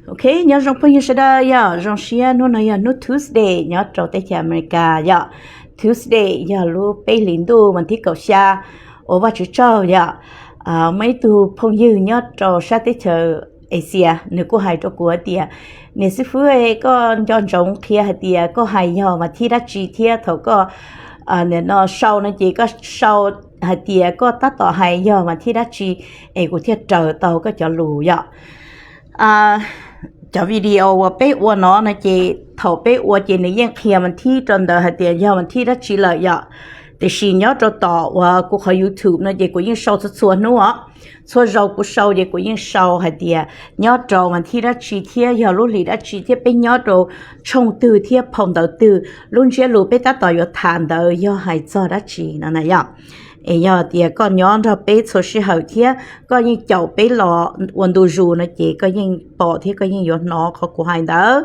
Ok, nyob zoo phooj ywg sawv daws, yog zoo siab hnub no yog hnub Tuesday nyob rau teb chaws Amelikas yom. Tuesday yog lub peb hlis ntuj mas thib kaum xya, ua Vajtswv tsaug yom. Muaj ib tug phooj ywg nyob rau sab teb chaws Asia, nws kuj hais rau kuv tias, niam xib fwb, koj nco ntsoov qhia hais tias koj hais yog mas thib dab tsi thiab thaum koj no sau no ces koj sau hais tias koj tab tom hais yog mas thib dab tsi, es kuv thiaj raws tau koj cov lus yom. Cov video uas peb ua no no ces thaum peb ua ces nws yeej qhia mas thib rau ntawd hais tias yog mas thib dab tsi lawm yom. Tiam sis nyob rau tom uas kuv qhov YouTube no ces kuv yeej sau txhua txhua hnub os. Txhua zaus kuv sau ces kuv yeej sau hais tias nyob rau mas thib dab tsi thiab yog lub hlis dab tsi thiab peb nyob rau tshooj twg thiab phau ntawv twg, lub ntsiab lus peb tab tom yuav tham ntawd yog hais txog dab tsi no na yom. Es yog tias koj nyob nrog peb txhua sij hawm thiab koj yeej caum peb los ua ntu zus no ces koj yeej pom thiab koj yeej yuav hnov qhov kuv hais ntawd.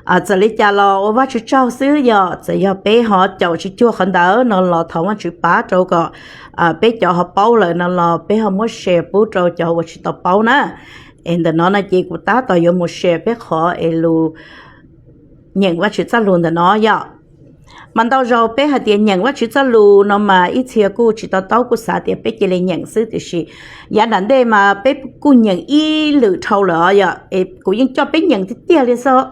Txawm li cas los ua Vajtswv tsaug xwb yom, txawm yog peb ho caum tsis cuag qhov ntawd no los thov Vajtswv pab rau kom peb cov ho paub lawm no los peb ho muab share pub rau cov uas tsis tau paub na. Es ntawm no no ces kuv tab tom yuav mus share peb qhov es lus nyeem Vajtswv txoj lus ntawm no yom. Mas ntau zaus peb hais tias nyeem Vajtswv txoj lus no mas ib txhia kuj tsis to taub kuj xav tias peb cia li nyeem xwb, tiam sis yav nram ntej mas peb kuj nyeem ib lwm dhau lawm os yom. Es kuv yeej coj peb nyeem tiag tiag li xwb,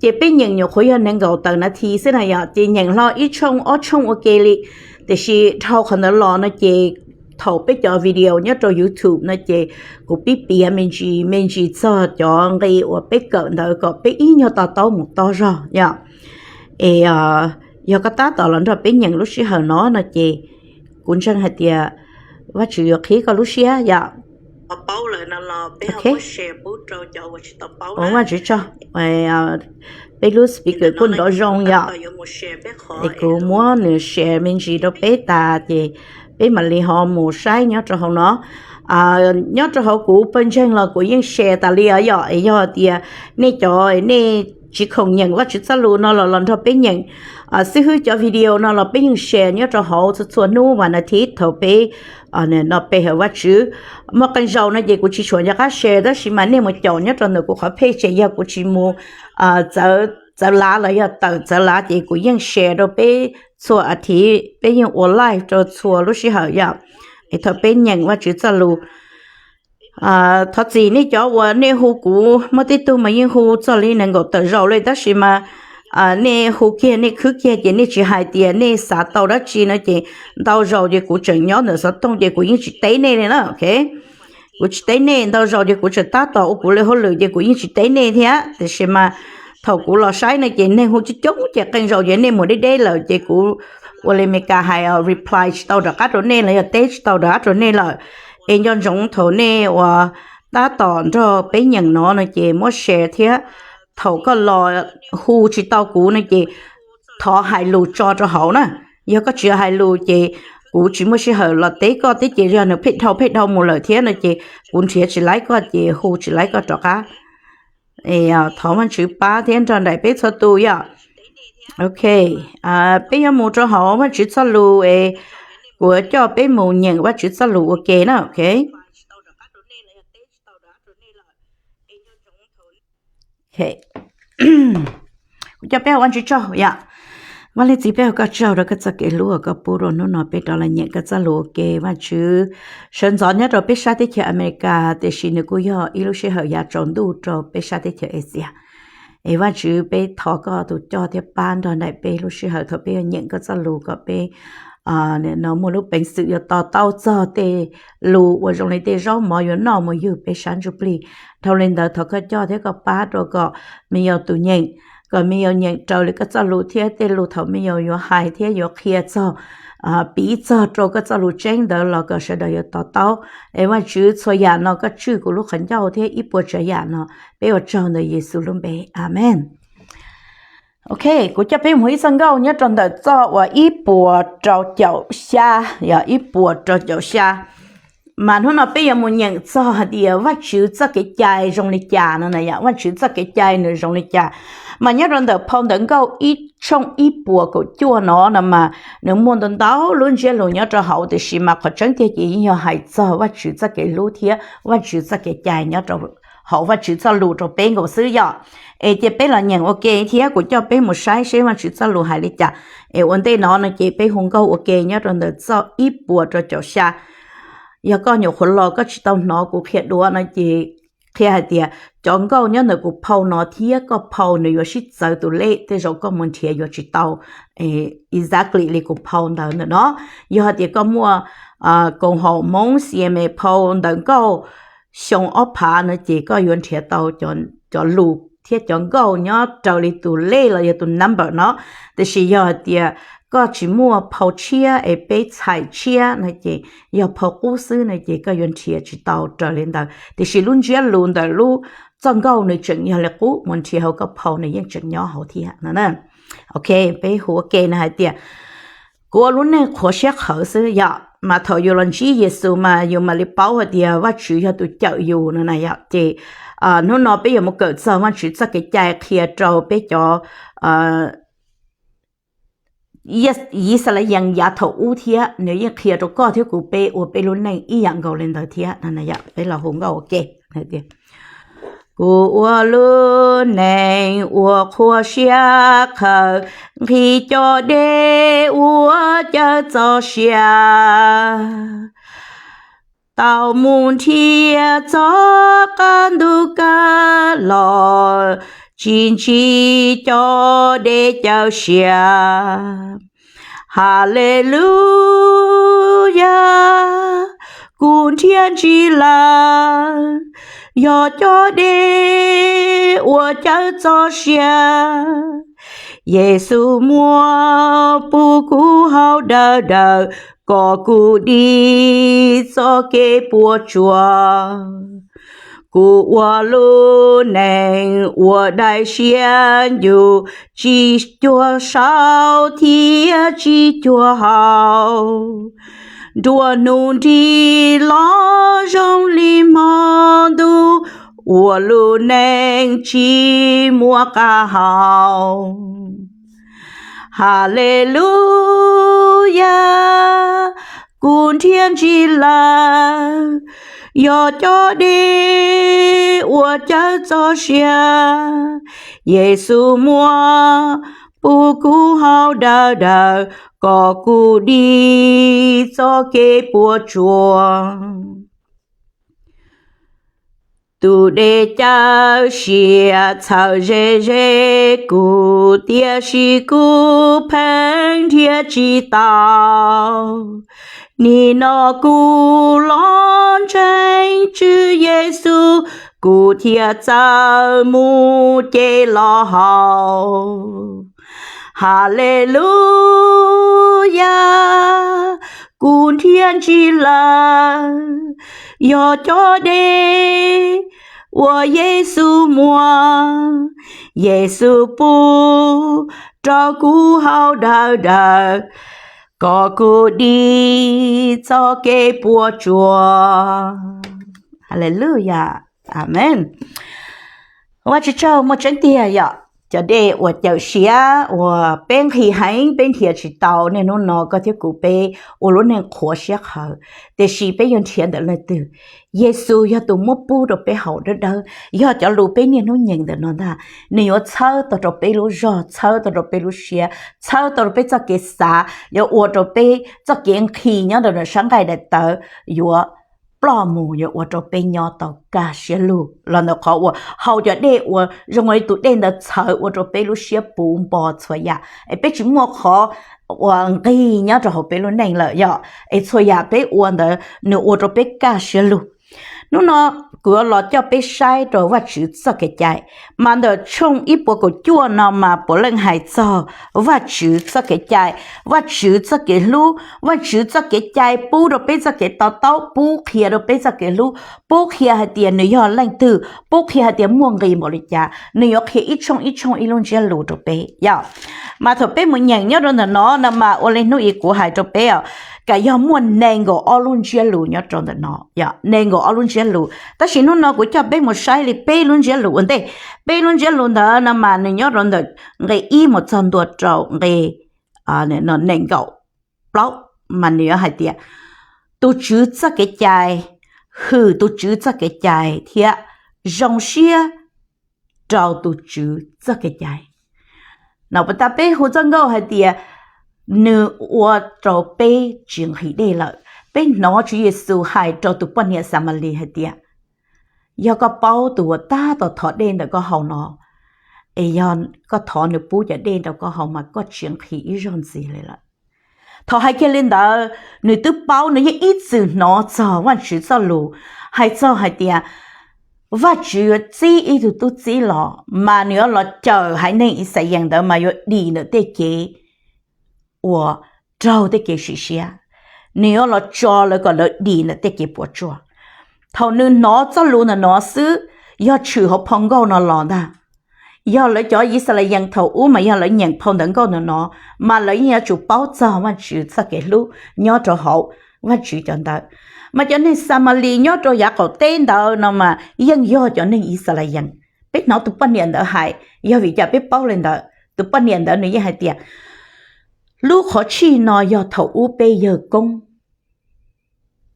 ces peb nyeem nyuam qhuav yog nees nkaum tawm nas this xwb na yom, ces nyeem hlo ib tshooj ob tshooj ua ke li. Tiam sis dhau qhov ntawd los no ces thaum peb cov video nyob rau YouTube no ces kuv pib piav me ntsis me ntsis txog cov nqi uas peb kawm ntawd kom peb ib nyuag to taub mus to zog yom. Es yog koj tab tom los nrog peb nyeem lub sij hawm no no ces kuv ntseeg hais tias Vajtswv yuav qhib koj lub siab yom. Ua Vajtswv tsaug, peb lub speaker kuj nrov zoo yom. Es kuv muab nws share me ntsis rau peb tas ces peb mam li ho mus saib nyob rau hauv no. Nyob rau hauv kuv pawg ntseeg los kuv yeej share tas li os yom. Es yog tias nej cov nej tsis khoom nyeem Vajtswv txoj lus no los los nrog peb nyeem xib hwb cov video no los peb yeej share nyob rau hauv txhua txhua hnub vas nas this thaum peb no pe hawm Vajtswv. Muaj qee zaus no ces kuv tsis tshua nco qab share, tab sis mas nej mus caum nyob rau ntawm kuv qhov page ces yog kuv tsis mus txawv lav los yog tawm txawv lav ces kuv yeej share rau peb txhua as thiv, peb yeej ua live rau txhua lub sij hawm yom. Es thaum peb nyeem Vajtswv txoj lus, thov txim nej cov uas nej hu kuv, muaj tej tug mas yeej hu txog li nees nkaum tawm zaus li, tab sis mas nej hu kiag nej khwb kiag ces nej tsis hais tias nej xav tau dab tsi no ces ntau zaus ces kuv tseem nyob ntawm xov tooj ces kuv yeej tsis teb nej li na, ok. Kuv tsis teb nej, ntau zaus ces kuv tseem tab tom ua kuv li hauj lwm ces kuv yeej tsis teb nej thiab. Tiam sis mas thaum kuv los saib no ces neeg hu coob coob ces qee zaus ces nej mus deb deb lawm ces kuv ua li Meskas hais reply tsis tau rov qab rau nej los yog teb tsis tau rov qab rau nej lawm. Es nco ntsoov thaum nej uas tab tom nrog peb nyeem no no ces muab share thiab. Thaum koj los hu tsis tau kuv no ces thov hais lus tso rau hauv na. Yog koj tsis hais lus ces kuv tsis muaj sij hawm los teb koj thiab, ces yog nws pheej dhau pheej dhau mus lawm thiab no ces kuv nrhiav tsis laib koj ces hu tsis laib koj rov qab. Thov Vajtswv pab thiab nrog nraim peb txhua tus yom. Ok, peb yuav mus rau hauv Vajtswv txoj lus es kuv coj peb mus nyeem Vajtswv txoj lus ua ke na, ok. Kuv coj peb ua Vajtswv tsaug yom. Vaj Leej Txiv, peb ua koj tsaug rau koj txoj kev hlub uas koj pub rau hnub no peb rov los nyeem koj txoj lus ua ke Vajtswv. Sawv ntxov nyob rau peb sab teb chaws Amelikas, tiam sis nws kuj yog ib lub sij hawm yav tsaus ntuj rau peb sab teb chaws Axias. Es Vajtswv, peb thov koj tus coj thiab pab nrog nraim peb lub sij hawm thaum peb yuav nyeem koj txoj lus kom peb no muaj lub peev xwm yuav to taub txog tej lus uas zoo li tej zaub mov yuav noj mus yug peb sab ntsuj plig. Dhau li ntawd thov koj coj thiab koj pab rau kom me yaus tus nyeem, kom me yaus nyeem raws li koj txoj lus thiab tej lus thaum me yaus yuav hais thiab yuav qhia txog, piv txog rau koj txoj lus tseeb ntawd los kom sawv daws yuav to taub. Es Vajtswv, txhua yam no koj tswj kuv lub qhov ncauj thiab ib puas tsav yam no peb ua tsaug ntawm Yexus lub npe, amees. Ok, kuv coj peb mus ib txoj nkauj nyob rau ntawm txoj uas ib puas rau caum xya, yog ib puas rau caum xya. Mas hnub no peb yuav mus nyeem txog hais tias Vajtswv txoj kev cai zoo li cas no na yom, Vajtswv txoj kev cai nws zoo li cas. Mas nyob rau ntawm phau Ntawv Nkauj ib tshooj ib puas kaum cuaj no no mas nws muaj ntau ntau lub ntsiab lus nyob rau hauv, tiam sis mas qhov tseeb tiag ces yeej yog hais txog Vajtswv txoj kev hlub thiab Vajtswv txoj kev cai nyob rau hauv Vajtswv txoj lus rau peb nkaus xwb yom. Es ces peb los nyeem ua ke thiab kuv coj peb mus saib seb Vajtswv txoj lus hais li cas. Es ua ntej no no ces peb hu nkauj ua ke nyob rau ntawm txoj ib puas rau caum xya. Yog koj nyuam qhuav los koj tsis tau hnov kuv qhia dua no ces qhia hais tias cov nkauj nyob ntawm kuv phau no thiab koj phau nws yuav sib txawv tus lej, tej zaum koj mus nrhiav yuav tsis tau exactly li kuv phau ntawd ntawm no. Yog hais tias koj muaj koom haum Hmoob C M A phau Ntawv Nkauj xyoo ob phav no ces koj yuav nrhiav tau cov lus thiab cov nkauj nyob raws li tus lej los yog tus number no. Tiam sis yog hais tias koj tsis muaj phau tshiab es peb txhais tshiab no ces yog phau qub xwb no ces koj yuav nrhiav tsis tau raws li ntawd, tiam sis lub ntsiab lus ntawm lub txoj nkauj nws tseem yog li qub, mus nrhiav hauv koj phau nws yeej tseem nyob hauv thiab no. Ok, peb hu ua ke no hais tias kuv ua lub neej qhuav siab qhawv xwb yom, mas thaum yus los ntsib Yexus mas yus mam li paub hais tias Vajtswv yog tus cawm yus no na yom. Ces hnub no peb yuav mus kawm txog Vajtswv txoj kev cai qhia rau peb cov Yixalayees yav thaum ub thiab nws yeej qhia rau koj thiab kuv peb ua peb lub neej ib yam nkaus li ntawd thiab. Peb los hu nkauj ua ke. Kuv ua lub neej uas qhuav siab qhawv, nqhis cov dej uas cawv txoj sia, tau mus nrhiav txoj qab ntuj kav los, tsis ntsib cov dej cawv sia. Haleluyas, kuv nrhiav ntsib lawm, yog cov dej uas cawv txoj sia. Yexus muab pub kuv hauv dawb dawb, kom kuv dim txoj kev puas tsuaj. Kuv ua lub neej uas dai siab ncuj, tsis cuag saud thiab tsis cuag hau. Nruab hnub nrig los zoo li hmo ntuj, ua lub neej tsis muaj qab hau. Haleluyas, kuv nrhiav ntsib lawm, yog cov dej uas cawv txoj sia. Yexus muab pub kuv hauv dawb dawb, kom kuv dim txoj kev puas tsuaj. Tus dej cawv sia txhawv ze ze kuv, tiam sis kuv pheej nrhiav tsis tau. Nim no kuv los ntseeg Tswv Yexus, kuv thiaj txawm mus ces los haus. Haleluyas, kuv nrhiav ntsib lawm, yog cov dej uas Yexus muab. Yexus pub rau kuv hauv dawb dawb, kom kuv dim txoj kev puas tsuaj. Haleluyas, amees. Vajtswv tsaug, muaj tseeb tiag yom, cov dej uas cawv siab uas peb nqhis heev peb nrhiav tsis tau, niaj hnub no koj thiab kuv peb ua lub neej qhuav siab qhawv, tiam sis peb yuav nrhiav ntawm leej twg? Yexus yog tus muab pub rau peb haus dawb dawb, yog cov lus peb niaj hnub nyeem ntawm no ntag, nws yuav txhawb tau rau peb lub zog, txhawb tau rau peb lub siab, txhawb tau rau peb txoj kev xav, yuav ua rau peb txoj kev nqhis nyob rau ntawm sab nqaij daim tawv yuav ploj mus, yuav ua rau peb nyob tau kaj siab lug los ntawm qhov uas haus cov dej uas zoo li tus dej ntawd txhawv ua rau peb lub siab puv npo txhua yam, es peb tsis muaj qhov uas nqig nyob rau hauv peb lub neej lawm yom, es txhua yam peb ua ntawd nws ua rau peb kaj siab lug. Hnub no kuv yuav los coj peb saib rau Vajtswv txoj kev cai, mas ntawm tshooj ib puas kaum cuaj no mas puav leej hais txog Vajtswv txoj kev cai, Vajtswv txoj kev hlub, Vajtswv txoj kev cai pub rau peb txoj kev to taub, pub qhia rau peb txoj kev hlub, pub qhia hais tias nws yog leej twg, pub qhia hais tias muaj nqis npaum li cas, nws yuav qhia ib tshooj ib tshooj ib lub ntsiab lus rau peb yom. Mas thaum peb mus nyeem nyob rau ntawm no no mas ua li hnub ib kuv hais rau peb os, kam yog muaj nees nkaum ob lub ntsiab lus nyob rau ntawm no, yog nees nkaum ob lub ntsiab lus. Tab sis hnub no kuv coj peb mus saib li peb lub ntsiab lus ua ntej. Peb lub ntsiab lus ntawd no mas nws nyob rau ntawm nqe ib mus txog ntua rau nqe nees nkaum plaub, mas nws yuav hais tias tus Tswv txoj kev cai, hwm tus Tswv txoj kev cai thiab zoo siab rau tus Tswv txoj kev cai. No puas tas peb hu txoj nkauj hais tias nws ua rau peb tsis nqhis dej lawm. Peb hnov Tswv Yexus hais rau tus poj niam Xamalis hais tias, yog koj paub tus uas tab tom thov dej ntawm koj haus no, es yog koj thov nws pub cov dej rau koj haus mas koj tsis nqhis ib zaug ntxiv li lawm. Thaum hais kiag li ntawd, nws twb paub, nws yeej ib txwm hnov txog Vajtswv txoj lus hais txog hais tias Vajtswv yuav txib ib tug tub txib los mas nws yuav los cawm haiv neeg Yixalayees ntawd mas yuav dim ntawm tej kev uas raug tej kev sim siab, nws yuav los tso lawv kom lawv dim ntawm tej kev puas tsuaj. Thaum nws hnov txoj lus ntawm no xwb, yog tshwm hauv phau nkauj no los ntag. Yog lawv cov Yixalayees thaum ub mas yog lawv nyeem phau ntawv nkauj ntawm no, mas lawv yeej yuav tsum paub txog Vajtswv txoj kev hlub nyob rau hauv Vajtswv cov ntawd. Mas cov neeg Xamalis nyob rau yav qaum teb ntawd no mas yeej yog cov neeg Yixalayees. Peb hnov tus poj niam ntawd hais, yog vim cas peb paub li ntawd? Tus poj niam ntawd nws yeej hais tias, lub qhov tshij no yog thaum ub peb yawg koob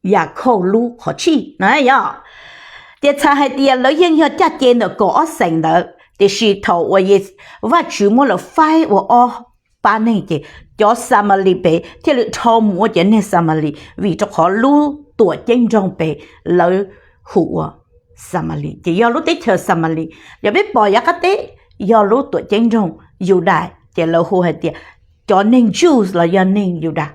Yakhauj lub qhov tshij na yog. Ces txhais hais tias lawv yeej yog caj ces ntawm kaum ob xeem ntawd, tiam sis thaum uas Vajtswv muab lawv faib ua ob pab neeg ces cov Xamalis pem thiaj li dhau mus ua cov neeg Xamalis, vim rau qhov lub tuam ceeb nroog pem lawv hu ua Xamalis, ces yog lub teb chaws Xamalis. Yog peb pom yav qab teb yog lub tuam ceeb nroog Yudas, ces lawv hu hais tias cov neeg Jews los yog neeg Yudas.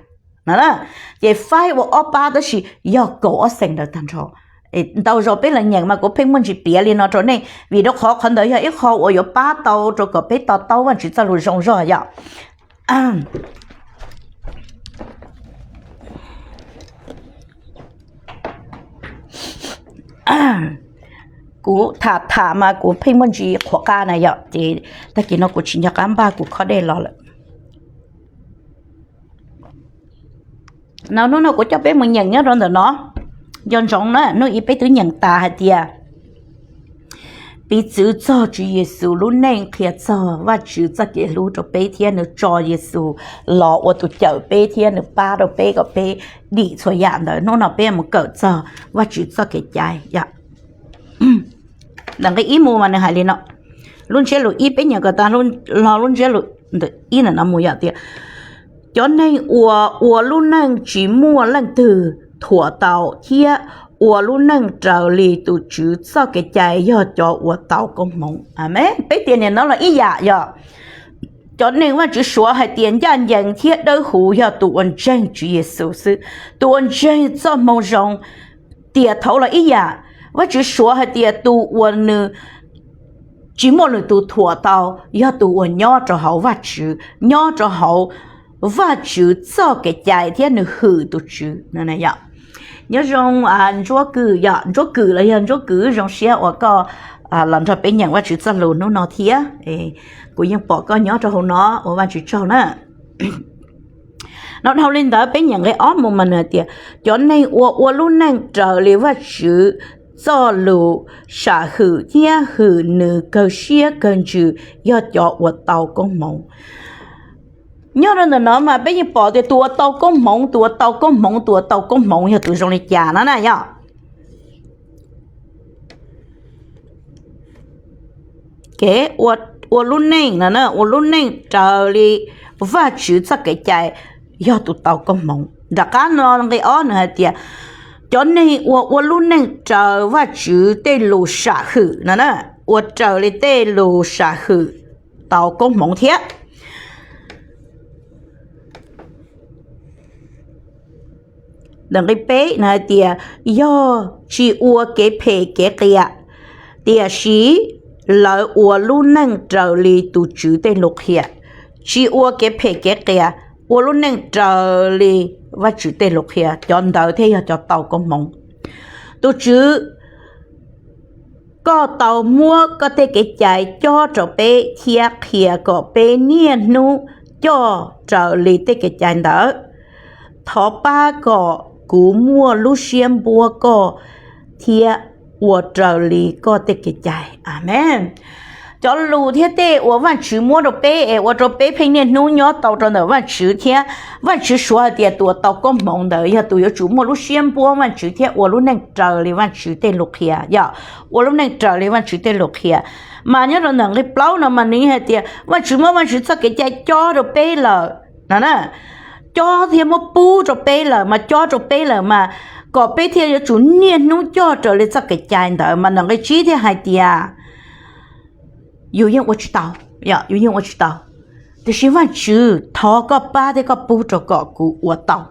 Ces faib ua ob pab tab sis yog kaum ob xeem ntawd tag nrho. Ntau zaus peb los nyeem mas kuv pheej muaj ntsis piav li no rau nej, vim rau qhov qhov ntawd yog ib qho uas yuav pab tau rau kom peb to taub Vajtswv txoj lus zoo zog yom. Kuv tham tham mas kuv pheej muaj ntsis qhuav qab na yom, ces tag kis no kuv tsis nco qab npaj kuv khob dej los lawm. No hnub no kuv coj peb mus nyeem nyob rau ntawm no. Nco ntsoov na, hnub ib peb twb nyeem tas hais tias piv txwv txog Tswv Yexus lub neej qhia txog Vajtswv txoj kev hlub rau peb thiab nws tso Yexus los ua tus cawm peb thiab nws pab rau peb kom peb dim txhua yam ntawd. Hnub no peb mus kawm txog Vajtswv txoj kev cai yom. Ntawm nqe ib mus mas nws hais li no, lub ntsiab lus ib peb nyeem kom tas, los lub ntsiab lus ntawm ib ntawm no mus yom tias, cov neeg uas ua lub neej tsis muaj leej twg thuam tau thiab ua lub neej raws li tus Tswv txoj kev cai yog cov uas tau koob hmoov. Amees. Peb tias nim no los ib yam yog cov neeg Vajtswv suav hais tias ncaj ncees thiab dawb huv yog tus uas ntseeg Tswv Yexus xwb, tus uas ntseeg txoj moo zoo. Tiam thaud los ib yam, Vajtswv suav hais tias tus uas nws tsis muaj lwm tus thuam tau yog tus uas nyob rau hauv Vajtswv, nyob rau hauv Vajtswv txoj kev cai thiab nws hwm tus Tswv. Nyob zoo Ntsuab Kwm yom, Ntsuab Kwm los yog Ntsuab Kwv, zoo siab uas koj los nrog peb nyeem Vajtswv txoj lus hnub no thiab. Kuv yeej pom koj nyob rau hauv no, ua Vajtswv tsaug na. No dhau li ntawd peb nyeem nqe ob mus mas nws hais tias, cov neeg uas ua lub neej raws li Vajtswv txoj lus sam hwm thiab hwm nws kawg siab kawg ntsws yog cov uas tau koob hmoov. Nyob rau ntawm no mas peb yeej pom tias tus uas tau koob hmoov, tus uas tau koob hmoov, tus uas tau koob hmoov yog tus zoo li cas no na yom. Kev ua lub neej no, ua lub neej raws li Vajtswv txoj kev cai yog tus tau koob hmoov. Nram qab no nqe ob nws hais tias, cov neeg uas ua lub neej raws Vajtswv tej lus sam hwm no na, ua raws li tej lus sam hwm tau koob hmoov thiab. Ntawm nqe peb nws hais tias, yog tsis ua kev phem kev qias, tiam sis lawv ua lub neej raws li tus Tswv tej lus qhia. Tsis ua kev phem kev qias, ua lub neej raws li Vajtswv tej lus qhia, cov ntawd thiaj yog cov tau koob hmoov. Tus Tswv, koj tau muab koj tej kev cai cob rau peb thiab qhia kom peb niaj hnub coj raws li tej kev cai ntawd. thov pab kom kuv muaj lub siab npuab koj thiab ua raws li koj tej kev cai. Amees. Cov lus thiab tej uas Vajtswv muab rau peb es ua rau peb pheej niaj hnub nyob tau rau ntawm Vajtswv thiab Vajtswv suav hais tias tus uas tau koob hmoov ntawd yog tus yuav tsum muaj lub siab npuab Vajtswv thiab ua lub neej raws li Vajtswv tej lus qhia, yog ua lub neej raws li Vajtswv tej lus qhia. Mas nyob rau ntawm nqe plaub no mas nws hais tias Vajtswv muab Vajtswv txoj kev cai cob rau peb lawm no, cob thiab muab pub rau peb lawm mas, cob rau peb lawm mas, kom peb thiaj yuav tsum niaj hnub coj raws li txoj kev cai ntawd. Mas ntawm nqe tsib thiaj hais tias yus yeej ua tsis tau, yus yeej ua tsis tau, tiam sis Vajtswv thov koj pab thiab koj pub rau kom kuv ua tau.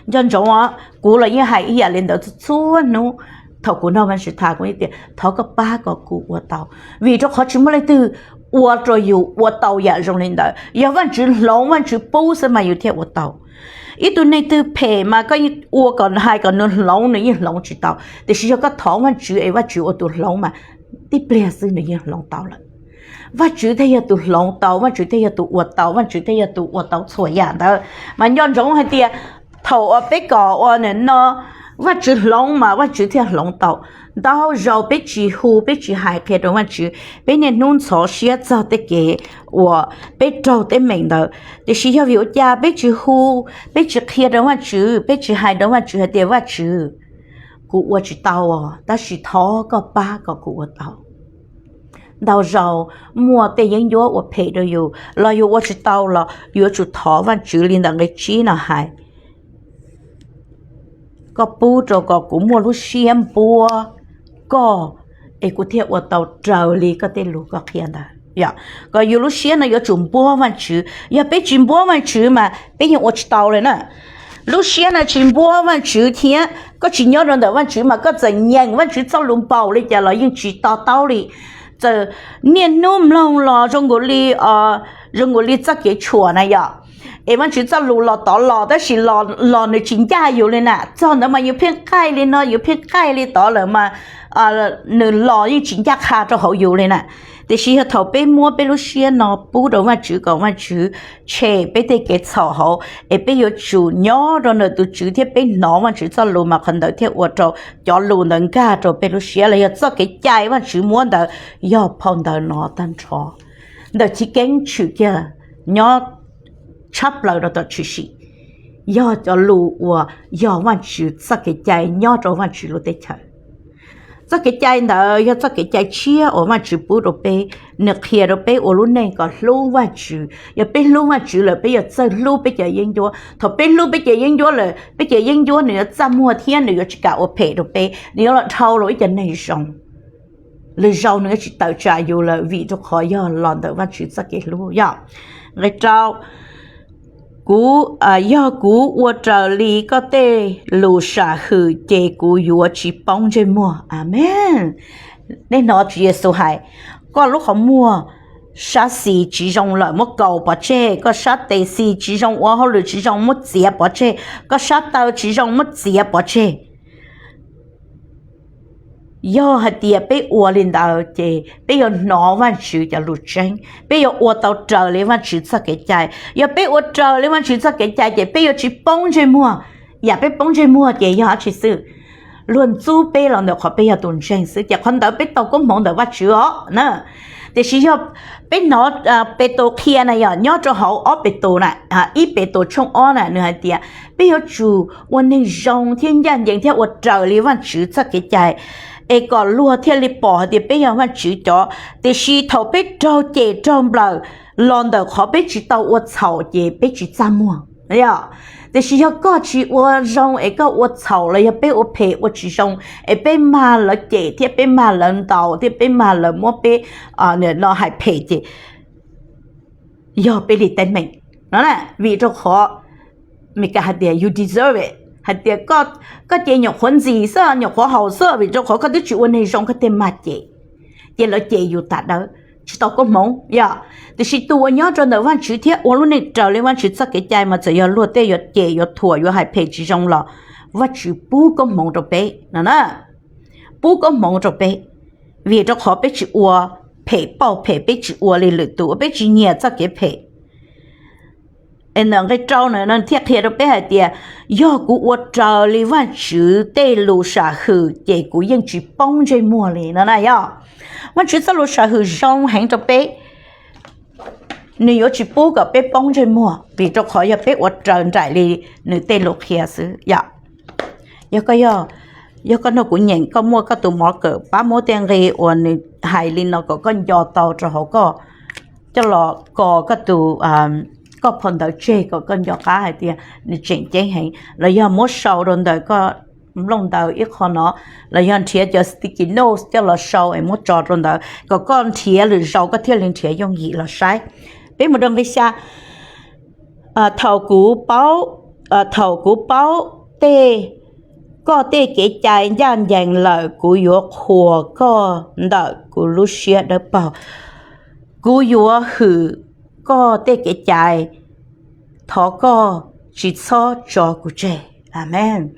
Nco ntsoov, kuv los yeej hais ib yam li ntawd txhua txhua hnub. Thaum kuv nrog Vajtswv tham kuv tias thov koj pab kom kuv ua tau, vim rau qhov tsis muaj leej twg ua rau yus ua tau yam zoo li ntawd. Yog Vajtswv hloov Vajtswv pub xwb mas yus thiaj ua tau. Ib tug neeg twg phem mas koj ua kom hais kom nws hloov nws yeej hloov tsis tau, tiam sis yog koj thov Vajtswv es Vajtswv ua tus hloov mas tib pliag xwb nws yeej hloov tau lawm. Vajtswv thiaj yog tus hloov tau, Vajtswv thiaj yog tus ua tau, Vajtswv thiaj yog tus ua tau txhua yam ntawd. Mas nco ntsoov hais tias thaum uas peb kom ua no Vajtswv hloov mas Vajtswv thiaj hloov tau. Ntau zaus peb tsis hu, peb tsis hais qhia rau Vajtswv, peb niaj hnub ntxhov siab txog tej kev uas peb raug teeb meem ntawd. Tiam sis yog vim ua cas peb tsis hu, peb tsis qhia rau Vajtswv, peb tsis hais rau Vajtswv hais tias Vajtswv, kuv ua tsis tau, tab sis thov koj pab kom kuv ua tau. Ntau zaus muaj tej yeeb ncuab ua phem rau yus los yus ua tsis tau los yuav tsum thov Vajtswv li ntawm nqe tsib no hais, koj pub rau kom kuv muaj lub siab npuab koj es kuv thiaj ua tau raws li koj tej lus koj qhia ntawd. Kom yus lub siab no yuav tsum npuab Vajtswv. Yog peb tsis npuab Vajtswv mas peb yeej ua tsis tau li na. Lub siab no tsis npuab Vajtswv thiab koj tsis nyob rau ntawm Vajtswv mas koj txawm nyeem Vajtswv txoj lus npaum li cas los yeej tsis to taub li. Txawm niaj hnub mloog los zoo nkaus li, zoo nkaus li txoj kev tshuam na yom, es Vajtswv txoj lus los tod los tab sis los nws tsis ncaj yus li na. Txog ntawd mas yus pheej qaij li no, yus pheej qaij li tod lawm mas nws los yeej tsis ncaj qha rau hauv yus li na. Tiam sis yog thaum peb muab peb lub siab no pub rau Vajtswv kom Vajtswv tshem peb tej kev txhaum hauv, es peb yuav tsum nyob rau ntawm tus Tswv thiab peb hnov Vajtswv txoj lus mas qhov ntawd thiaj ua rau cov lus ntawd nkag rau peb lub siab, los yog txoj kev cai Vajtswv muab ntawd yog phau ntawv no tag nrho. Ntawm chiv keeb tshwm kiag nyob tshab plaws rau tom tshwm sim, yog cov lus uas yog Vajtswv txoj kev cai nyob rau Vajtswv lub teb chaws. Txoj kev cai ntawd yog txoj kev cai tshiab uas Vajtswv pub rau peb, nws qhia rau peb ua lub neej kom hlub Vajtswv. Yog peb hlub Vajtswv lawm peb yuav txawj hlub peb cov yeeb ncuab. Thaum peb hlub peb cov yeeb ncuab lawm, peb cov yeeb ncuab nws yuav txaj muag thiab nws yuav tsis kam ua phem rau peb, nws yuav los dhau los ib cov neeg zoo. Lwm zaus nws yuav tsis tawm tsam yus lawm vim rau qhov yog los ntawm Vajtswv txoj kev hlub yom. Nqe rau, kuv, yog kuv ua raws li koj tej lus sam hwm ces kuv yuav tsis poob ntsej muag. Amees. Nej hnov Tswv Yexus hais, koj lub qhov muag sab xis tsis zoo lawm muab kaus pov tseg, koj sab tes xis tsis zoo ua hauj lwm tsis zoo muab txiav pov tseg, koj sab taw tsis zoo muab txiav pov tseg. Yog hais tias peb ua li ntawd ces peb yuav hnov Vajtswv cov lus tseeb, peb yuav ua tau raws li Vajtswv txoj kev cai. Yog peb ua raws li Vajtswv txoj kev cai ces peb yuav tsis poob ntsej muag. Yam peb poob ntsej muag ces yog dab tsi xwb? Luag ntxub peb los ntawm qhov peb yog tus ntseeg xwb ces qhov ntawd peb tau koob hmoov ntawm Vajtswv os na. Tiam sis yog peb hnov Petus qhia na yom, nyob rau hauv ob Petus na, ib Petus tshooj ob na nws hais tias peb yuav tsum ua neeg zoo thiab ncaj ncees thiab ua raws li Vajtswv txoj kev cai, es kom luag thiaj li pom hais tias peb yog Vajtswv cov. Tiam sis thaum peb raug cem raug nplawm los ntawm qhov peb tsis tau ua txhaum ces peb tsis txaj muag. Tiam sis yog koj tsis ua zoo es koj ua txhaum los yog peb ua phem ua tsis zoo es peb mag lawv cem thiab peb mag lawv ntaus thiab peb mag lawv muab peb no hais phem ces yog peb li teeb meem no. Vim rau qhov Meskas hais tias you deserve it, hais tias koj ces nyuam qhuav ntxim xwb, nyuam qhuav haum xwb, vim rau qhov koj twb tsis ua neeg zoo koj thiaj mag cem. Ces lawv cem yus tas dawb tsis tau koob hmoov yom. Tiam sis tus uas nyob rau ntawm Vajtswv thiab ua lub neej raws li Vajtswv txoj kev cai mas txawm yog luag tej yuav cem yuav thuam yuav hais phem tsis zoo los Vajtswv pub koob hmoov rau peb no na, pub koob hmoov rau peb, vim rau qhov peb tsis ua phem pauj phem, peb tsis ua li lwm tus, peb tsis nyiam txoj kev phem. nqe rau na, nws thiaj qhia rau peb hais tias, yog kuv ua raws li Vajtswv tej lus sam hwm ces kuv yeej tsis poob ntsej muag li no na yog. Vajtswv txoj lus sam hwm zoo heev rau peb, nws yuav tsis pub kom peb poob ntsej muag vim rau qhov yog peb ua raws nraim li nws tej lus qhia xwb yom. Yog koj yog, yog koj nrog kuv nyeem, koj muaj koj tus mov kawm pab muab tej nqe uas nws hais li no kom koj nco tau rau hauv koj, coj los kos koj tus, koj phau ntawv tseg kom koj nco qab hais tias nws tseem ceeb heev, los yog muab sau rau ntawm koj nplooj ntawv ib qho no, los yog nrhiav cov sticky notes coj los sau es muab tso rau ntawd kom koj nrhiav lwm zaus koj thiaj li nrhiav yooj yim los saib. Peb mus rau nqe xya. Thaum kuv paub, thaum kuv paub tej, koj tej kev cai ncaj ncees lawm, kuv yuav qhuas koj ntawm kuv lub siab dawb paug. Kuv yuav hwm koj tej kev cai, thov koj tsis txhob tso kuv tseg. Amees.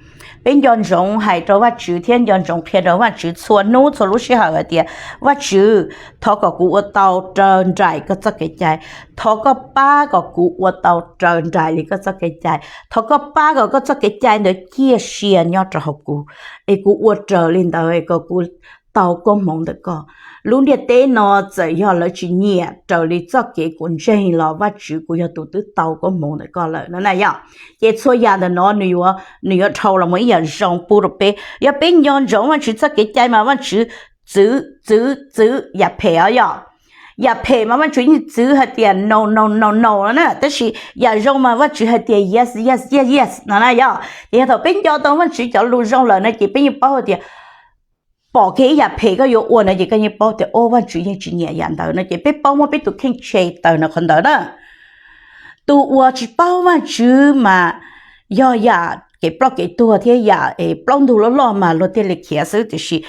Peb nco ntsoov hais rau Vajtswv thiab nco ntsoov qhia rau Vajtswv txhua hnub txhua lub sij hawm hais tias, Vajtswv, thov kom kuv ua tau raws nraim koj txoj kev cai. Thov koj pab kom kuv ua tau raws nraim li koj txoj kev cai. Thov koj pab kom koj txoj kev cai ntawd ciaj sia nyob rau hauv kuv, es kuv ua raws li ntawd kom kuv tau koob hmoov ntawm koj. Lub ntiaj teb no txawm yog lawv tsis nyiam raws li txoj kev kuv ntseeg los Vajtswv, kuv yog tus twb tau koob hmoov ntawm koj lawm no na yom. Ces txhua yam ntawm no nws yuav, nws yuav dhau los mus ib yam zoo pub rau peb. Yog peb nco ntsoov Vajtswv txoj kev cai mas Vajtswv txwv txwv txwv yam phem os yom. Yam phem mas Vajtswv yeej txwv hais tias no no no no no na, tab sis yam zoo mas Vajtswv hais tias yes yes yes yes no na yom. Ces yog thaum peb nco tau Vajtswv cov lus zoo lawm no ces peb yeej paub hais tias pom kiag ib yam phem koj yuav ua no ces koj yeej paub tias o Vajtswv yeej tsis nyiam yam ntawd no ces peb paub muab peb tus kheej tshem tawm ntawm qhov ntawd na. Tus uas tsis paub Vajtswv mas yog yam kev ploj kev tuag thiab yam es plaub ntug loj loj mas luag thiaj li khiav xwb, tiam sis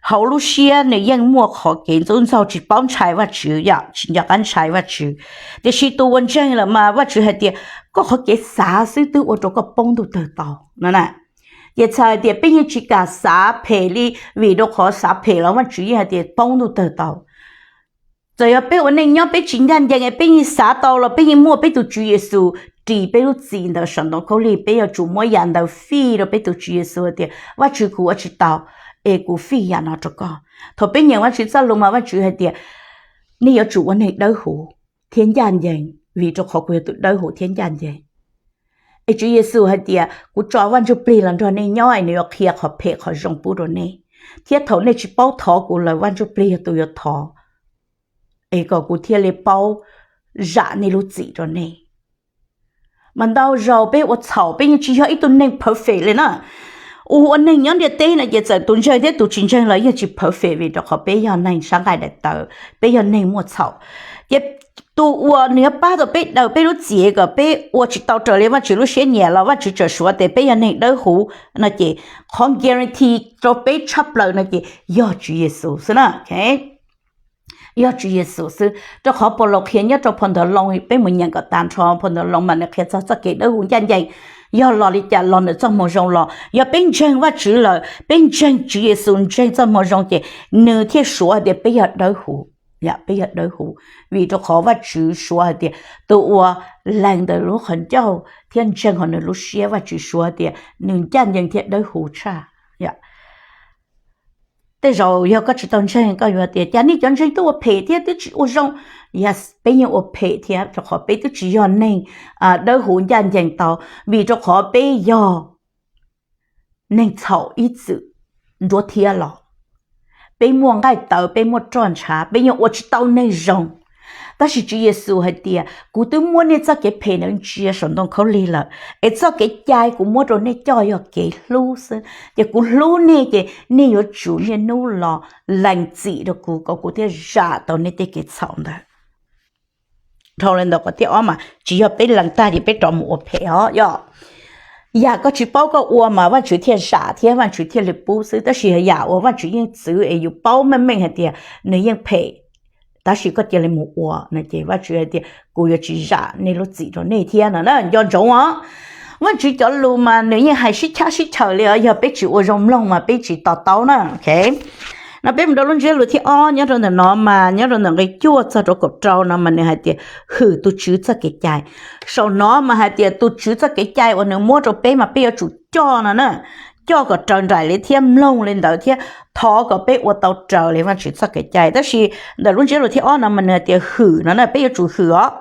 hauv lub siab nws yeej muaj qhov kev ntxub ntxaug tsis paub ntshai Vajtswv yom, tsis nco qab ntshai Vajtswv. Tiam sis tus uas ntseeg lawm mas Vajtswv hais tias koj qhov kev xav xwb twb ua rau koj poob ntuj tawg tau no na. Ces txhais tias peb yeej tsis kam xav phem li, vim rau qhov xav phem los Vajtswv yeej hais tias poob ntuj tawg tau. Txawm yog peb ua neej nyob peb tsis ncaj ncees es peb yeej xav tau los peb yeej muaj peb tus Tswv Yexus ris peb lub txim ntawd saum ntoo khaub lig, peb yuav tsum muab yam ntawd fij rau peb tus Tswv Yexus hais tias, Vajtswv, kuv ua tsis tau, es kuv fij yam no rau koj. Thaum peb nyeem Vajtswv txoj lus mas Vajtswv hais tias, nej yuav tsum ua neeg dawb huv thiab ncaj ncees, vim rau qhov kuv yog tus dawb huv thiab ncaj ncees. Es Tswv Yexus hais tias, kuv tso Vaj Ntsujplig los nrog nej nyob es nws yuav qhia qhov phem qhov zoo pub rau nej, thiab thaum nej tsis paub thov kuv lawm Vaj Ntsujplig yog tus yuav thov, es kom kuv thiaj li paub zam nej lub txim rau nej. Mas ntau zaus peb ua txhaum, peb yeej tsis yog ib tug neeg perfect li na. Ua neeg nyob ntiaj teb no ces txawm tus ntseeg thiab tus tsis ntseeg los yeej tsis perfect, vim rau qhov peb yog neeg sab nqaij daim tawv, peb yog neeg muaj txhaum. Ces tus uas nws yuav pab tau peb daws peb lub txim kom peb ua tsis tau raws li Vajtswv lub siab nyiam los Vajtswv tseem suav tias peb yog neeg dawb huv no ces qhov guarantee rau peb tshaj plaws no ces yog Tswv Yexus xwb na. Yog Tswv Yexus xwb, rau qhov Paulus qhia nyob rau phau ntawv Loos, peb mus nyeem kom tag nrho phau ntawv Loos mas nws qhia txog txoj kev dawb huv ncaj ncees. Yog los li cas los ntawm txoj moo zoo los, yog peb ntseeg Vajtswv lawm, peb ntseeg Tswv Yexus, ntseeg txoj moo zoo ces nws thiaj suav hais tias peb yog dawb huv, peb yog dawb huv, vim rau qhov Vajtswv suav hais tias tus uas lees ntawm lub qhov ncauj thiab ntseeg hauv nws lub siab, Vajtswv suav hais tias nws ncaj ncees thiab dawb huv tshaj. Tej zaum yog koj tsis tau ntseeg koj yuav tias, cas nej cov ntseeg twb ua phem thiab twb tsis ua zoo? Yes, peb yeej ua phem thiab, rau qhov peb twb tsis yog neeg dawb huv ncaj ncees tau, vim rau qhov peb yog neeg txhaum ib txwm nruab thiab los. Peb muaj nqaij tawv, peb muaj roj ntshav, peb yeej ua tsis tau neeg zoo. Tab sis Tswv Yexus hais tias, kuv twb muab nej txoj kev phem ntawd ntsia saum ntoo khaub lig lawm, es txoj kev cai kuv muab rau nej coj yog kev hlub xwb. Ces kuv hlub nej ces nej yuav tsum niaj hnub los lees txim rau kuv kom kuv thiaj zam tau nej tej kev txhaum ntawd. Dhau li ntawd qhov thib ob mas tsis yog peb lees tag ces peb rov mus ua phem os yom. Yam koj tsis paub koj ua mas Vajtswv thiaj zam thiab Vajtswv thiaj li pub xwb, tab sis yam uas Vajtswv yeej txwv es yus paub meej meej hais tias nws yeej phem, tab sis koj cia li mus ua no ces Vajtswv hais tias kuv yuav tsis zam nej lub txim rau nej thiab no na, nco ntsoov os. Vajtswv cov lus mas nws yeej hais sib chab sib chaws li os, yog peb tsis ua zoo mloog mas peb tsis to taub na. No peb mus rau lub ntsiab lus thib ob nyob rau ntawm no mas nyob rau ntawm nqe cuaj txog rau kaum rau no mas nws hais tias hwm tus Tswv txoj kev cai. Saum no mas hais tias tus Tswv txoj kev cai uas nws muab rau peb mas peb yuav tsum coj no na, coj kom raws nraim li thiab mloog li ntawd thiab thov kom peb ua tau raws li Vajtswv txoj kev cai. Tab sis ntawm lub ntsiab lus thib ob no mas nws hais tias hwm no na, peb yuav tsum hwm os.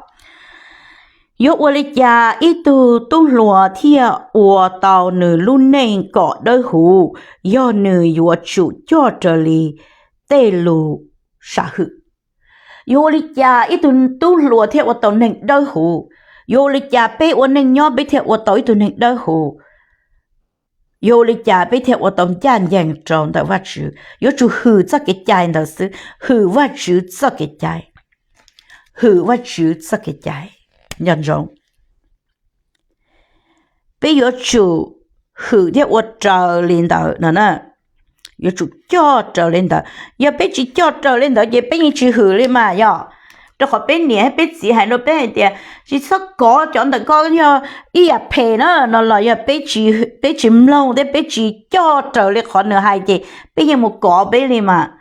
Yuav ua li cas ib tug tub hluas thiaj ua tau nws lub neej kom dawb huv? Yog nws yuav tsum coj raws li tej lus sam hwm. Yuav ua li cas ib tug tub hluas thiaj ua tau neeg dawb huv? Yuav ua li cas peb ua neej nyob peb thiaj ua tau ib tug neeg dawb huv? Yuav ua li cas peb thiaj ua tau ncaj ncees rau ntawm Vajtswv? Yuav tsum hwm txoj kev cai ntawd xwb, hwm Vajtswv txoj kev cai, hwm Vajtswv txoj kev cai. Nco ntsoov, peb yuav tsum hwm thiab ua raws li ntawd no na, yuav tsum coj raws li ntawd. Yog peb tsis coj raws li ntawd ces peb yeej tsis hwm li mas yog. Rau qhov peb niam peb txiv hais rau peb hais tias tsis txhob kov cov ntawm koj yog ib yam phem na no los yog peb tsis mloog thiab peb tsis coj raws li qhov nws hais ces peb yeej mus kov peb li mas.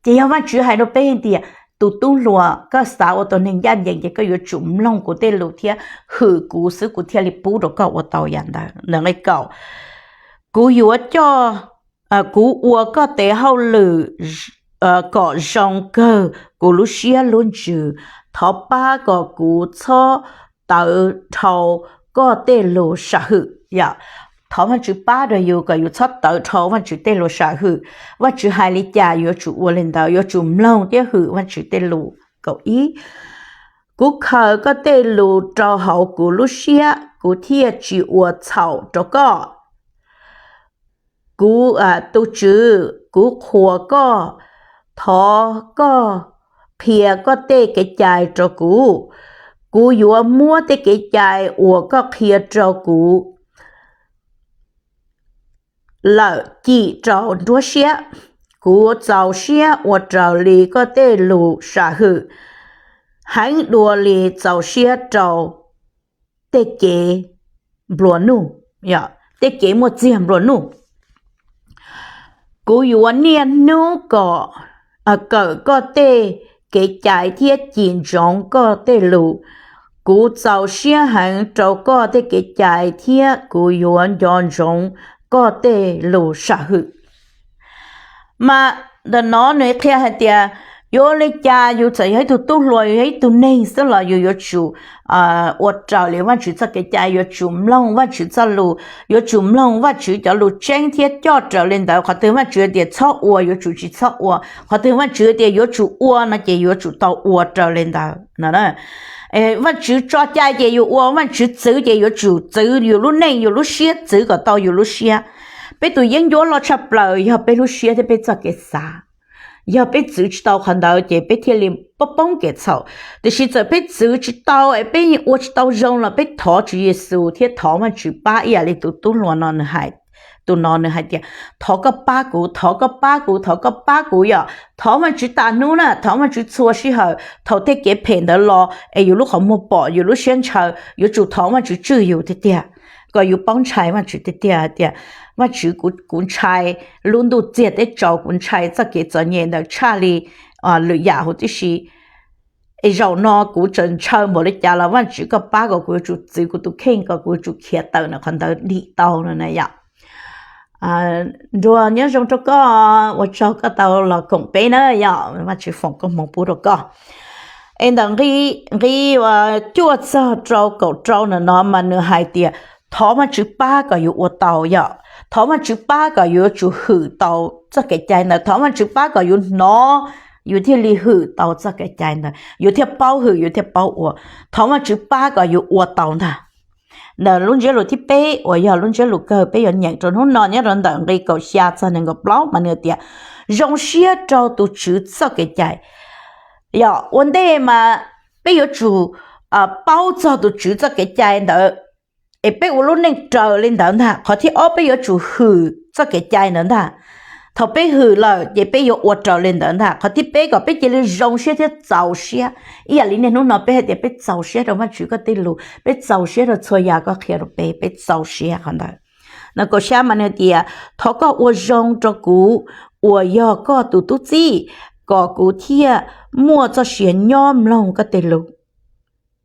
Ces yog Vajtswv hais rau peb tias tus tub hluas, koj xav ua tau neeg ncaj ncees ces koj yuav tsum mloog kuv tej lus thiab hwm kuv xwb kuv thiaj li pub rau koj ua tau yam ntawd. Ntawm nqe kaum, kuv yuav coj, kuv ua koj tes hauj lwm kom zoo kawg kuv lub siab lub ntsws, thov pab kom kuv txhob tawv dhau koj tej lus sam hwm. Thov Vajtswv pab rau yus kom yus txhob tawv dhau Vajtswv tej lus sam hwm. Vajtswv hais li cas yuav tsum ua li ntawd, yuav tsum mloog thiab hwm Vajtswv tej lus. Kaum ib, kuv khaws koj tej lus rau hauv kuv lub siab, kuv thiaj tsis ua txhaum rau koj. Kuv, tus Tswv, kuv qhuas koj, thov koj qhia koj tej kev cai rau kuv. Kuv yuav muab tej kev cai uas koj qhia rau kuv lawm cim rau nruab siab. Kuv txaus siab ua raws li koj tej lus sam hwm heev dua li txaus siab rau tej kev nplua nuj, tej kev muaj txiag nplua nuj. Kuv yuav niaj hnub kom kawm koj tej kev cai thiab cim ntsoov koj tej lus. Kuv txaus siab heev rau koj tej kev cai thiab kuv yuav nco ntsoov koj tej lus sam hwm. Mas ntawm no nws qhia hais tias yuav ua li cas yus txawm yog ib tug tub hluas, yus yog ib tug neeg xwb los yus yuav tsum ua raws li Vajtswv txoj kev cai, yuav tsum mloog Vajtswv txoj lus, yuav tsum mloog Vajtswv cov lus tseeb thiab coj raws li ntawd. Qhov twg Vajtswv tias txhob ua yuav tsum tsis txhob ua, qhov twg Vajtswv tias yuav tsum ua no ces yuav tsum tau ua raws li ntawd no. Vajtswv tso cai ces yus ua, Vajtswv txwv ces yuav tsum txwv yus lub neej yus lub siab, txwv kom tau yus lub siab. Peb tus yeeb ncuab loj tshaj plaws yog peb lub siab thiab peb txoj kev xav. Yog peb txwv tsis tau qhov ntawd ces peb thiaj li poob poob kev txhaum. Tiam sis txawm peb txwv tsis tau es peb ua tsis tau zoo los peb thov Tswv Yexus thiab thov Vajtswv pab ib yam li tus tub hluas no nws hais. Tus no nws hais tias thov koj pab kuv, thov koj pab kuv, thov koj pab kuv yom. Thov Vajtswv tas hnub na, thov Vajtswv txhua sij hawm. Thaum tej kev phem ntawd los es yus lub qhov muag pom, yus lub siab ntshaw, yuav tsum thov Vajtswv tswj yus tiag tiag kom yus paub ntshai Vajtswv tiag tiag hais tias Vajtswv, kuv ntshai lub ntuj txiag teb tsaus, kuv ntshai txoj kev txom nyem ntawd tshaj li lwm yam huv tib si. Es zaum no kuv txawm ntshaw npaum li cas los Vajtswv koj pab kom kuv yuav tsum txwv kuv tus kheej kom kuv yuav tsum khiav tawm ntawm qhov ntawd dim tau no na yom. Nruag nyob zoo rau koj, ua tsaug koj tau los koom peb na yom, Vajtswv foom koob hmoov pub rau koj. Es ntawm nqi cuaj txog rau kaum rau ntawm no mas nws hais tias thov Vajtswv pab kom yus ua tau yom, thov Vajtswv pab kom yus yuav tsum hwm tau txoj kev cai ntawd, thov Vajtswv pab kom yus hnov yus thiaj li hwm tau txoj kev cai ntawd, yus thiaj paub hwm, yus thiaj paub ua. Thov Vajtswv pab kom yus ua tau ntag. Ntawm lub ntsiab lus thib peb uas yog lub ntsiab lus kawg peb yuav nyeem rau hnub no nyob rau ntawm nqi kaum xya txog nees nkaum plaub mas nws tias zoo siab rau tus Tswv txoj kev cai. Yog ua ntej mas peb yuav tsum paub txog tus Tswv txoj kev cai ntawd es peb ua lub neej raws li ntawd ntag. Qhov thib ob peb yuav tsum hwm txoj kev cai ntawd ntag. Thaum peb hwm lawm ces peb yuav ua raws li ntawd ntag. Qhov thib peb kom peb cia li zoo siab thiab txaus siab. Ib yam li niaj hnub no peb hais tias peb txaus siab rau Vajtswv koj tej lus, peb txaus siab rau txhua yam koj qhia rau peb, peb txaus siab qhov ntawd. Ntawm kaum xya mas nws tias thov koj ua zoo rau kuv, uas yog koj tus tub txib, kom kuv thiaj muaj txoj sia nyob mloog koj tej lus.